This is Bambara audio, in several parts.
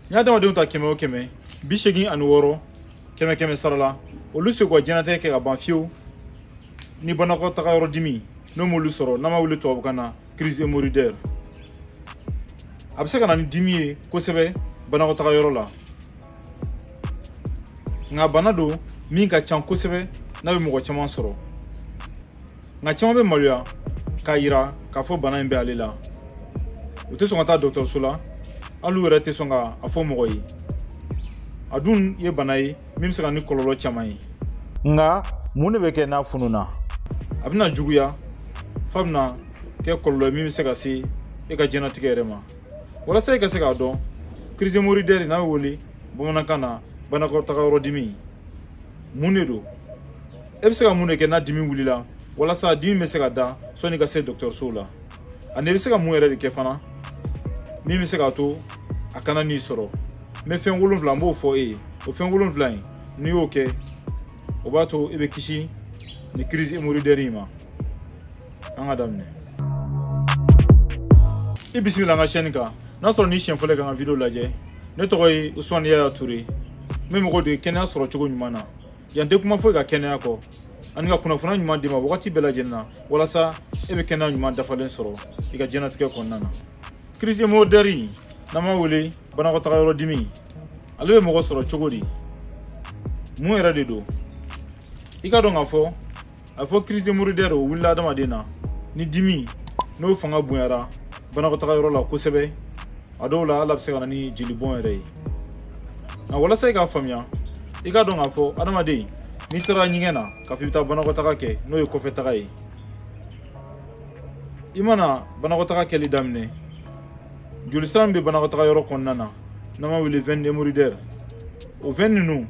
N'i y'adamadenw ta 100 o 100, 86, 100 100 sara la, olu se k'u ka diɲɛlatigɛ kɛ ka ban fiyewu ni banakɔtaga yɔrɔ dimi n'o m'olu sɔrɔ, n'an b'a wele tubabukan na crise hémorroïdaire. A bɛ se ka na ni dimi ye kosɛbɛ banakɔtaga yɔrɔ la, nka bana don min ka ca kosɛbɛ n'a bɛ mɔgɔ caman sɔrɔ, nka caman bɛ maloya k'a yira k'a fɔ bana in bɛ ale la. U tɛ sɔn ka taa dɔgɔtɔrɔso la, hali u yɛrɛ tɛ sɔn ka a fɔ mɔgɔ ye. A dun ye bana ye min bɛ se ka ni kɔlɔlɔ caman ye. Nka mun de bɛ kɛ n'a fununa? A bɛna juguya f'a bɛna kɛ kɔlɔlɔ ye min bɛ se ka se e ka diɲɛlatigɛ yɛrɛ ma. Walasa e ka se k'a dɔn, crise hémorroïdaire n'a bɛ wele bamanankan na banakɔtaga yɔrɔ dimi, mun de don? E bɛ se ka mun de kɛ n'a dimi wulila walasa dimi bɛ se ka da sɔnni ka se dɔgɔtɔrɔsow la? Ani i bɛ se ka mun yɛrɛ de kɛ fana min bɛ se k'a to a kana n'i sɔrɔ? N bɛ fɛn 7 n b'o fɔ e ye. O fɛn 7 in, n'i y'o kɛ, o b'a to e bɛ kisi ni crise hémorroïdaire in ma. An ka daminɛ. I bisimila an ka chaîne kan. N'a sɔrɔ ni siɲɛ fɔlɔ ye ka n ka vidéo lajɛ, ne tɔgɔ ye Usumani Yaya Ture. N bɛ mɔgɔw dege kɛnɛya sɔrɔ cogo ɲuman na. Yan tɛ kuma foyi ka kɛnɛya kɔ, ani ka kunnafoniya ɲuman d'i ma wagati bɛɛ lajɛlen na, walasa e bɛ kɛnɛya ɲuman dafalen sɔrɔ i ka diɲɛlatigɛ kɔnɔna na. Crise hémorroïdaire n'an b'a wele banakɔtaga yɔrɔ dimi, ale bɛ mɔgɔ sɔrɔ cogo di? Mun yɛrɛ de don? I ka dɔn k'a fɔ a fɔ crise hémorroïdaire o wulila adamaden na ni dimi n'o fanga bonyara banakɔtaga yɔrɔ la kosɛbɛ. A dɔw la hali a bɛ se ka na ni jelibɔn yɛrɛ ye. Nka walasa i k'a faamuya, i ka dɔn k'a fɔ adamaden n'i taara ɲɛgɛn na k'a fɔ i bɛ taa banakɔtaga kɛ, n'o ye kɔfɛtaga ye, i mana banakɔtaga kɛli daminɛ, jolisira min bɛ banakɔtaga yɔrɔ kɔnɔna na n'an b'a wele veine hémorroïdaire, o veine ninnu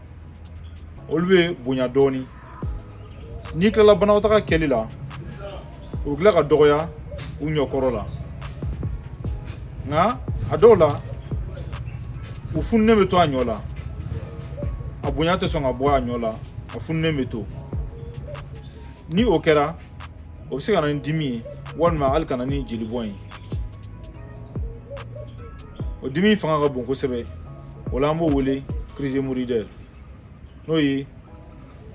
olu bɛ bonya dɔɔni. N'i tilala banakɔtaga kɛli la, u bɛ tila ka dɔgɔya u ɲɔkɔrɔ la. Nka a dɔw la u fununen bɛ to a ɲɔ la, a bonya tɛ sɔn ka bɔ a ɲɔ la, a fununen bɛ to. Ni o kɛra, o bɛ se ka na ni dimi ye walima hali ka na ni jelibɔn ye. O dimi fanga ka bon kosɛbɛ, o la an b'o wele crise hémorroïdaire, n'o ye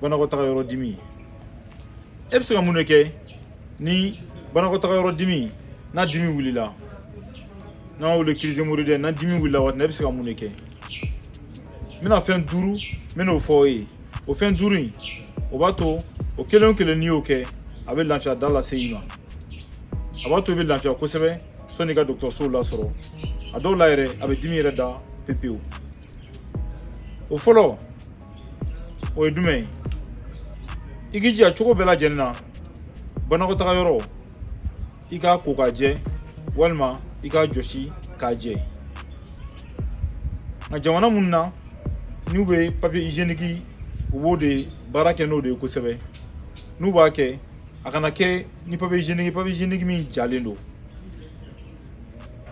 banakɔtaga yɔrɔ dimi ye. E bɛ se ka mun de kɛ ni banakɔtaga yɔrɔ dimi n'a dimi wulila, n'an b'a wele crise hémorroïdaire, n'a dimi wulila waati min na, e bɛ se ka mun de kɛ? N bɛna fɛn 5 n bɛn'o fɔ e ye. O fɛn 5 in, o b'a to o kelen o kelen n'i y'o kɛ, a bɛ lafiya da lase i ma. A b'a to i bɛ lafiya kosɛbɛ sɔnni i ka dɔgɔtɔrɔsow lasɔrɔ. A dɔw la yɛrɛ, a bɛ dimi yɛrɛ da pepewu. O fɔlɔ, o ye jumɛn ye? I k'i jija cogo bɛɛ lajɛlen na, banakɔtaga yɔrɔ i k'a ko k'a jɛ walima i k'a jɔsi k'a jɛ. Nka jamana minnu na n'u bɛ papier hygiénique, u b'o de baara kɛ n'o de ye kosɛbɛ. N'u b'a kɛ, a kana kɛ ni papier hygiénique, papier hygiénique min jalen don.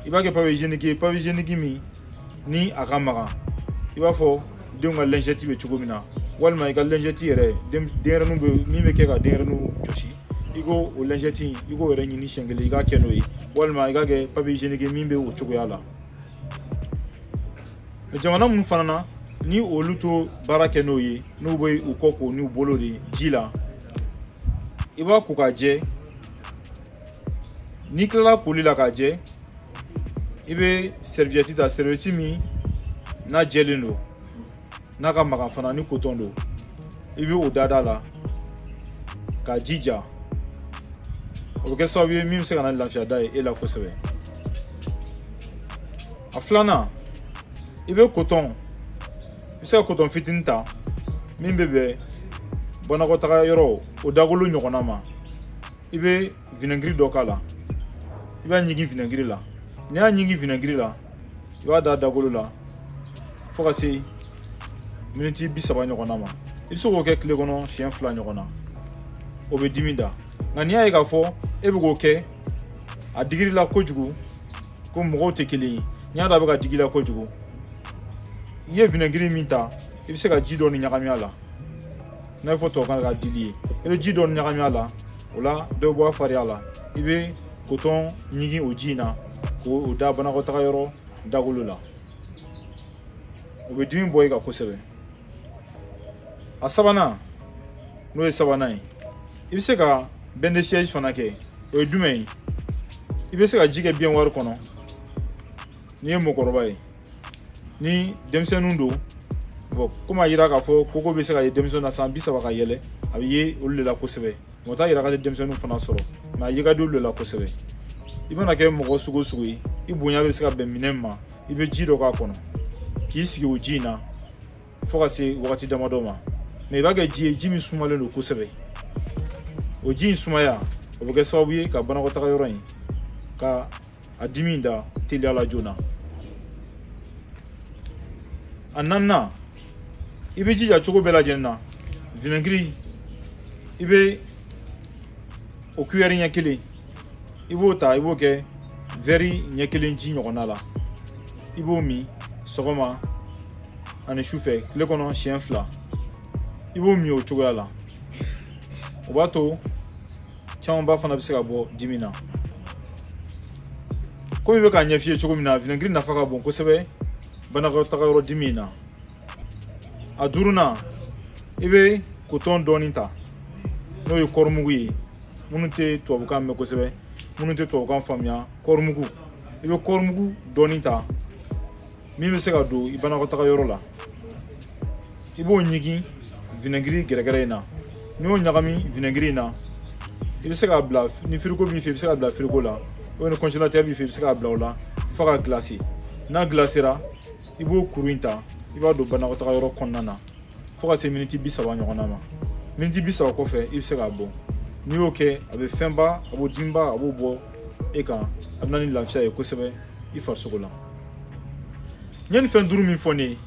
I b'a kɛ papier hygiénique ye, papier hygiénique min ni a ka magan, i b'a fɔ denw ka lingette bɛ cogo min na, walima i ka lingette yɛrɛ denyɛrɛninw bɛ min bɛ kɛ ka denyɛrɛninw jɔsi, i k'o o lingette in, i k'o yɛrɛ ɲini siɲɛ kelen, i k'a kɛ n'o ye, walima i k'a kɛ papier hygiénique min bɛ o cogoya la. Jamana minnu fana na ni olu to baara kɛ n'o ye, n'u bɛ u kɔ ko n'u bolo de ji la, i b'a ko k'a jɛ. N'i tilala koli la k'a jɛ, i bɛ serviette ta, serviette min n'a jɛlen don, n'a ka magan fana ni coton don, i bɛ o da da la k'a jija. O bɛ kɛ sababu ye min bɛ se ka na ni lafiya da ye e la kosɛbɛ. A filanan, i bɛ coton, i bɛ se ka coton fitinin ta min bɛ bɛn banakɔtaga yɔrɔ o dagolo ɲɔgɔnna ma. I bɛ vinaigre dɔ k'a la, i b'a ɲigin vinaigre la. N'i y'a ɲigin vinaigre la, i b'a da dagolo la fo ka se miniti 30 ɲɔgɔnna ma. I bɛ se k'o kɛ tile kɔnɔ siɲɛ 2 ɲɔgɔn na, o bɛ dimi da. Nka n'i y'a ye k'a fɔ e bɛ k'o kɛ a digir'i la kojugu, ko mɔgɔw tɛ kelen ye, n'i y'a dɔn a bɛ ka digi i la kojugu, i ye vinaigre min ta, i bɛ se ka ji dɔɔni ɲagami a la, n'a bɛ fɔ tubabukan na ka dili ye. I bɛ ji dɔɔni ɲagami a la, o la dɔ bɛ bɔ a fariya la. I bɛ coton ɲigin o ji in na k'o da banakɔtaga yɔrɔ dagolo la. O bɛ dimi bɔ i kan kosɛbɛ. A sabanan, n'o ye sabanan ye, i bɛ se ka bain de siège fana kɛ. O ye jumɛn ye? I bɛ se ka ji kɛ baignoire kɔnɔ n'i ye mɔgɔkɔrɔba ye. Ni denmisɛnninw don, bon, komi a yira k'a fɔ koko bɛ se ka ye denmisɛnnin na san 30 ka yɛlɛ, a bɛ ye olu de la kosɛbɛ. Mɔgɔ t'a yira k'a tɛ denmisɛnninw fana sɔrɔ, mɛ a ye ka di olu de la kosɛbɛ. I mana kɛ mɔgɔ sugu o sugu ye, i bonya bɛ se ka bɛn minɛn ma, i bɛ ji dɔ k'a kɔnɔ k'i sigi o ji in na fo ka se wagati damadɔ ma. Mɛ i b'a kɛ ji ye, ji min sumalen don kosɛbɛ. O ji in sumaya, o bɛ kɛ sababu ye ka banakɔtaga yɔrɔ in ka a dimi da teliya la joona. A naaninan, i bɛ jija cogo bɛɛ lajɛlen na, vinaigre i bɛ o cuillère ɲɛ kelen, i b'o ta, i b'o kɛ verre ɲɛ kelen ji ɲɔgɔnna la. I b'o min sɔgɔma ani sufɛ tile kɔnɔ siɲɛ 2. I b'o min o cogoya la. O b'a to camanba fana bɛ se ka bɔ dimi na. Komi i bɛ k'a ɲɛf'i ye cogo min na, vinaigre nafa ka bon kosɛbɛ banakɔtaga yɔrɔ dimi in na. A duurunan, i bɛ coton dɔɔni ta, n'o ye kɔɔrimugu ye. Minnu tɛ tubabukan mɛn kosɛbɛ, minnu tɛ tubabukan faamuya, kɔɔrimugu, i bɛ kɔɔrimugu dɔɔni ta min bɛ se ka don i banakɔtaga yɔrɔ la. I b'o ɲigin vinaigre gɛrɛgɛrɛ in na. N'i y'o ɲagami vinaigre in na, i bɛ se k'a bila ni frigo b'i fɛ, i bɛ se k'a bila frigo la, ou ni congélateur b'i fɛ, i bɛ se k'a bila o la fo ka glacer. N'a glacera, i b'o kuru in ta, i b'a don banakɔtaga yɔrɔ kɔnɔna na fo ka se miniti 30 ɲɔgɔnna ma. Miniti 30 kɔfɛ, i bɛ se k'a bɔ. N'i y'o kɛ, a bɛ fɛnba, a b'o dimiba, a b'o bɔ e kan, a bɛ na ni lafiya ye kosɛbɛ i farisogo la. N ye nin fɛn 5 min fɔ ne ye,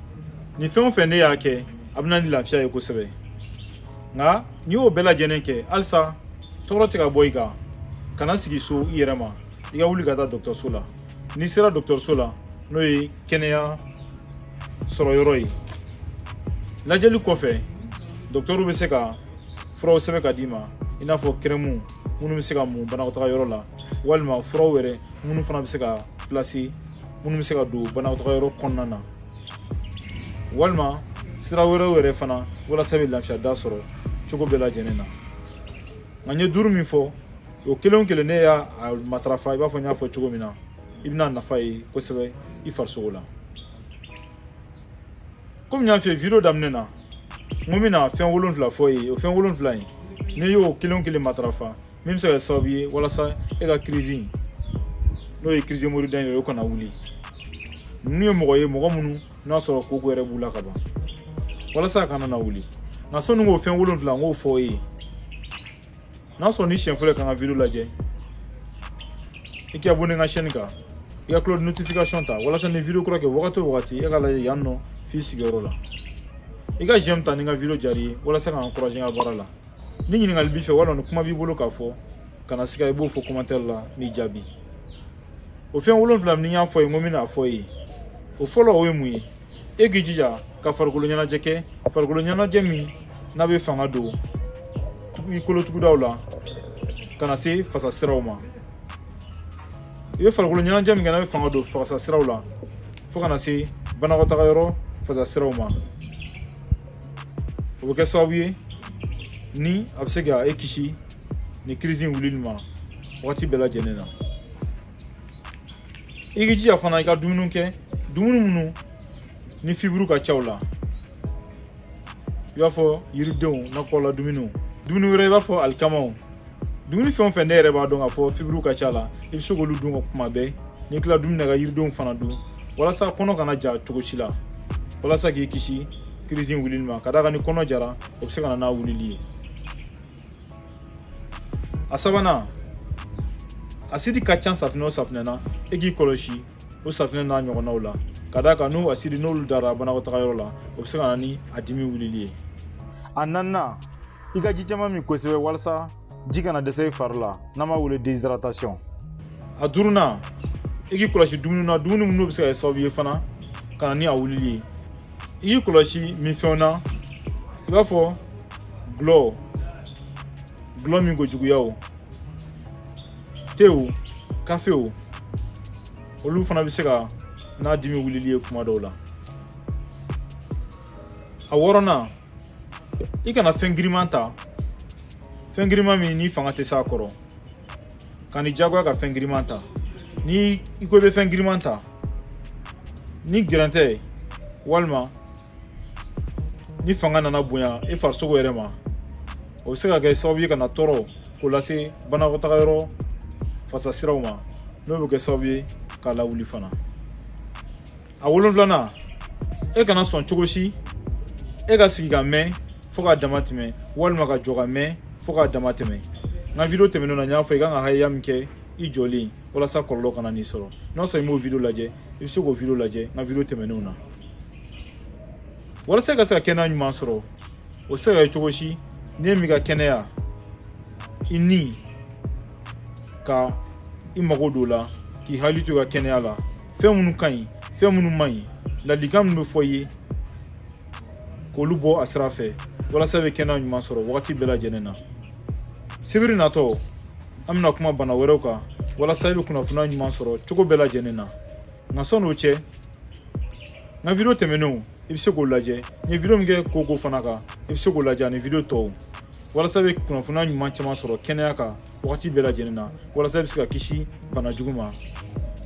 nin fɛn o fɛn ne y'a kɛ, a bɛ na ni lafiya ye kosɛbɛ. Nka n'i y'o bɛɛ lajɛlen kɛ, halisa tɔɔrɔ tɛ ka bɔ i kan, kana sigi so i yɛrɛ ma, i ka wuli ka taa dɔgɔtɔrɔso la. N'i sera dɔgɔtɔrɔso la, n'o ye kɛnɛya sɔrɔ yɔrɔ ye, lajɛli kɔfɛ, dɔgɔtɔrɔw bɛ se ka furaw sɛbɛn ka d'i ma, i n'a fɔ kɛrɛmu minnu bɛ se ka mun banakɔtaga yɔrɔ la, walima furaw yɛrɛ minnu fana bɛ se ka pilasi, minnu bɛ se ka don banakɔtaga yɔrɔ kɔnɔna na, walima sira wɛrɛw yɛrɛ fana, walasa i bɛ lafiya da sɔrɔ cogo bɛɛ lajɛlen na. Nka n ye 5 min fɔ, o kelen o kelen ne y'a matarafa i b'a fɔ n y'a fɔ cogo min na, i bɛna nafa ye kosɛbɛ i farisogo la. Komi n y'a f'i ye video daminɛ na, n ko n bɛna fɛn 7 fɔ i ye. O fɛn 7 in, n'i y'o kelen o kelen matarafa, min bɛ se ka kɛ sababu ye walasa e ka crise in, n'o ye crise hémorroïdienne ye, o kana wuli. Ninnu ye mɔgɔ ye, mɔgɔ minnu n'a sɔrɔ koko yɛrɛ b'u la ka ban, walasa a kana na wuli. Nka sɔnni k'o fɛn 7 n k'o fɔ e ye, n'a sɔrɔ ni siɲɛ fɔlɔ ye ka n ka video lajɛ, i k'i abonné n ka chaîne kan, i ka cloche notification ta walasa ni video kura kɛ wagati o wagati, e ka lajɛ yan nɔ f'i sigiyɔrɔ la. I ka j'aime ta ni n ka video diyara i ye walasa ka n encourager n ka baara la. Ni ɲininkali b'i fɛ walima ni kuma b'i bolo k'a fɔ, kana siga, i b'o fɔ commentaire la, n b'i jaabi. O fɛn 7 min y'a fɔ ye, n ko n bɛna a fɔ e ye. O fɔlɔ, o ye mun ye? E k'i jija ka farikolo ɲɛnajɛ kɛ, farikolo ɲɛnajɛ min n'a bɛ fanga don i kolotugudaw la ka na se fasa siraw ma. I bɛ farikolo ɲɛnajɛ min kɛ n'a bɛ fanga don fasa siraw la fo ka na se banakɔtaga yɔrɔ fasa siraw ma, o bɛ kɛ sababu ye ni a bɛ se ka e kisi ni crise in wulili ma wagati bɛɛ lajɛlen na. I k'i jija fana i ka dumuni kɛ, dumuni minnu ni fibre ka ca o la, i b'a fɔ yiridenw, nakɔla dumuniw, dumuni wɛrɛ i b'a fɔ alikamaw, dumuni fɛn o fɛn ne yɛrɛ b'a dɔn k'a fɔ fibre ka ca la, i bɛ se k'olu dun kuma bɛɛ. N'i tila dumuni na, i ka yiridenw fana dun walasa kɔnɔ kana ja cogo si la, walasa k'i kisi crise in wulili ma. Ka d'a kan ni kɔnɔ jara, o bɛ se ka na n'a wulili ye. A sabanan, asidi ka ca safunɛ o safunɛ na, e k'i kɔlɔsi o safunɛ n'a ɲɔgɔnnaw la, ka d'a kan n'o asidi n'olu dara banakɔtaga yɔrɔ la, o bɛ se ka na ni a dimi wulili ye. A naaninan, i ka ji caman min kosɛbɛ walasa ji kana dɛsɛ i fari la, n'an b'a wele déshydratation. A duurunan, i k'i kɔlɔsi dumuni na, dumuni minnu bɛ se ka kɛ sababu ye fana ka na ni a wulili ye. I k'i kɔlɔsi minfɛnw na, i b'a fɔ gulɔ, gulɔ min kojuguya o, te o, kafe o, olu fana bɛ se ka n'a dimi wulili ye kuma dɔw la. A wɔɔrɔnan, i kana fɛn giriman ta, fɛn giriman min ni fanga tɛ s'a kɔrɔ. Ka n'i diyagoya ka fɛn giriman ta. Ni i ko i bɛ fɛn giriman ta ni gɛrɛntɛ walima ni fanga nana bonya i farisogo yɛrɛ ma, o bɛ se ka kɛ sababu ye ka na tɔɔrɔ k'o lase banakɔtagayɔrɔ fasasiraw ma, n'o bɛ kɛ sababu ye k'a lawuli fana. A wolonfilanan, e kana sɔn cogo si e ka sigi ka mɛn fo k'a dama tɛmɛ, walima ka jɔ ka mɛn fo k'a dama tɛmɛ. N ka video tɛmɛnenw na, n y'a fɔ i kan ka hakɛya min kɛ i jɔlen walasa kɔlɔlɔ kana n'i sɔrɔ. N'a sɔrɔ i m'o video lajɛ, i bɛ se k'o video lajɛ n ka video tɛmɛnenw na. Walasa i ka se ka kɛnɛya ɲuman sɔrɔ, o tɛ se ka kɛ cogo si n'i ye min ka kɛnɛya i ni ka i mago don o la, k'i hakili to i ka kɛnɛya la, fɛn minnu ka ɲi, fɛn minnu man ɲi, ladilikan minnu bɛ fɔ i ye k'olu bɔ a sira fɛ walasa i bɛ kɛnɛya ɲuman sɔrɔ wagati bɛɛ lajɛlen na. Sibiri natɔ, an bɛna kuma bana wɛrɛw kan walasa i bɛ kunnafoniya ɲuman sɔrɔ cogo bɛɛ lajɛlen na. Nka sɔnni o cɛ, n ka video tɛmɛnenw i bɛ se k'o lajɛ. N ye video min kɛ koko fana kan, i bɛ se k'o lajɛ ani video tɔw, walasa i bɛ kunnafoniya ɲuman caman sɔrɔ kɛnɛya kan wagati bɛɛ lajɛlen na, walasa i bɛ se ka kisi bana jugu ma,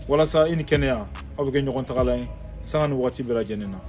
walasa i ni kɛnɛya aw bɛ kɛ ɲɔgɔn tagalan ye sanga ni wagati bɛɛ lajɛlen na.